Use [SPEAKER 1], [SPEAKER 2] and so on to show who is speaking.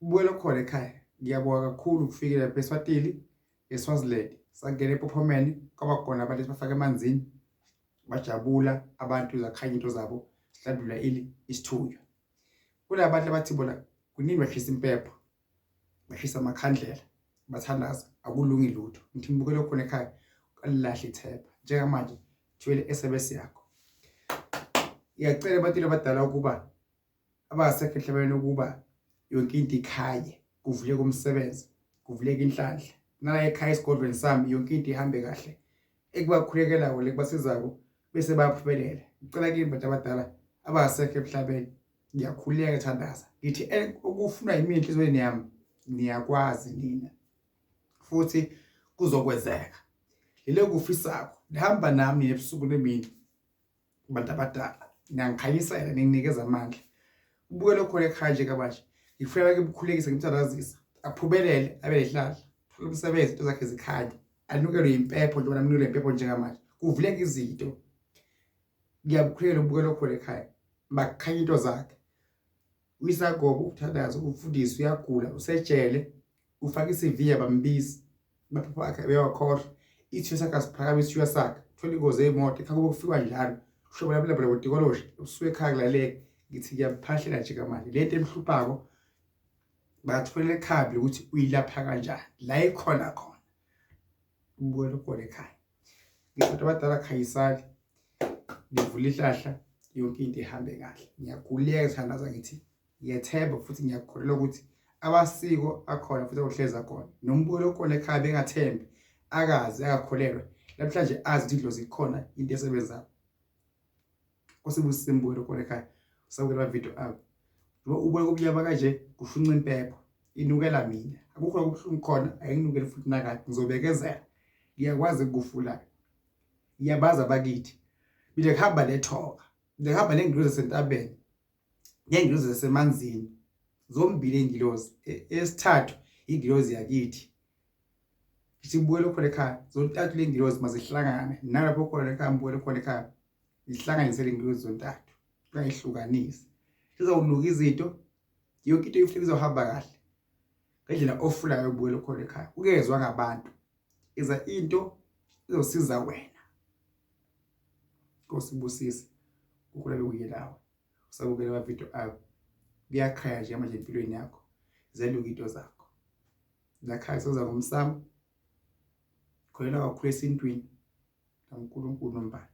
[SPEAKER 1] Ubuyela khona ekhaya. Ngiyabonga kakhulu ukufikela lapha eSwatini, eSwaziland. Sangena ePophomeni kwaba khona abantu esibafaka emanzini bajabula abantu zakhanya into zabo sihlandula ili isithunywa. Kunabantu abathi bona kuningi bashisa impepho bashisa amakhandlela bathandaza akulungi lutho. Ngithi ngibukele khona ekhaya alilahle ithemba. Njengamanje thwele SMS yakho. Ngiyacela ebantwini abadala ukuba abangasekho emhlabeni ukuba yonke into ikhanye kuvuleke umsebenzi kuvuleke inhlanhla nala ekhaya esigodlweni sami yonke into ihambe kahle ekubakhulekelayo lekubasizako bese bayaphumelela ngicela kini bantu abadala abangasekho emhlabeni ngiyakhuleka thandaza ngithi eh, okufunwa yimi enhliziyweni yami niyakwazi nina futhi kuzokwenzeka lelo kufisako lihamba nami ebusuku nemini bantu abadala niyangikhanyisela ninginikeza amandla ubuke lokho ekhaya nje kabanje ngifuna ngimkhulekise ngimthandazisa aphumelele abe nehlahla thole umsebenzi into zakhe zikhanye anukelwe impepho njengoba namnukelwe impepho njengamanje kuvuleka izinto ngiyabukhulekela ubuke lokho ekhaya makukhanye into zakhe uyisagobo uthandaza umfundisi uyagula usejele ufaka i-CV abambizi amaphepha akhe bewakhohlwa isithunywa sakhe asiphakame isithunywa sakhe thola ingozi eyimoto ekhaya kube kufikwa njalo usho bona bona botikoloshe usuke ekhaya kulaleke ngithi ngiyaphahlela nje kamanje le nto emhluphako batholela ikhambi ukuthi uyilapha kanjani la ikhona khona ubukela ukhona ekhaya ngithi abadala khanyisani ngivula ihlahla yonke into ihambe kahle ngiyakhuleka ngithandaza ngithi ngiyethemba futhi ngiyakholelwa ukuthi abasiko akhona futhi akuhleza khona nombulo okhona ekhaya bengathembi akazi akakholelwa namhlanje azi ukuthi idlozi ikhona into esebenzayo Nkosibusise mbukelo khona ekhaya usabukela ama-video abo njengoba ubona kumnyama kanje kushunqa impepho inukela mina akukho okubuhlungu khona ayinginukeli futhi nakade ngizobekezela ngiyakwazi ukufulayo ngiyabazi abakithi mina kuhamba lethoka mina kuhamba nengilozi yasentabeni nengilozi zasemanzini zombili iy'ngilozi esithathu ingilozi yakithi ngithi ngibukele khona ekhaya zontathu le ngilozi mazihlangane nalapho khona ekhaya ngibukele khona ekhaya ngihlanganise le ngilozi zontathu ungayihlukanisi zizawunuka izinto yonke into ifike izohamba kahle ngendlela ofulayo ubukele khona ekhaya ukezwa ngabantu iza into izosiza wena Nkosi ibusise ukhula bekuye lawe usabukela amavidiyo akho kuyakhaya nje manje empilweni yakho zeluka into zakho lakhaya soza ngomsamo kholelwa kakhulu esintwini kaNkulunkulu nombala.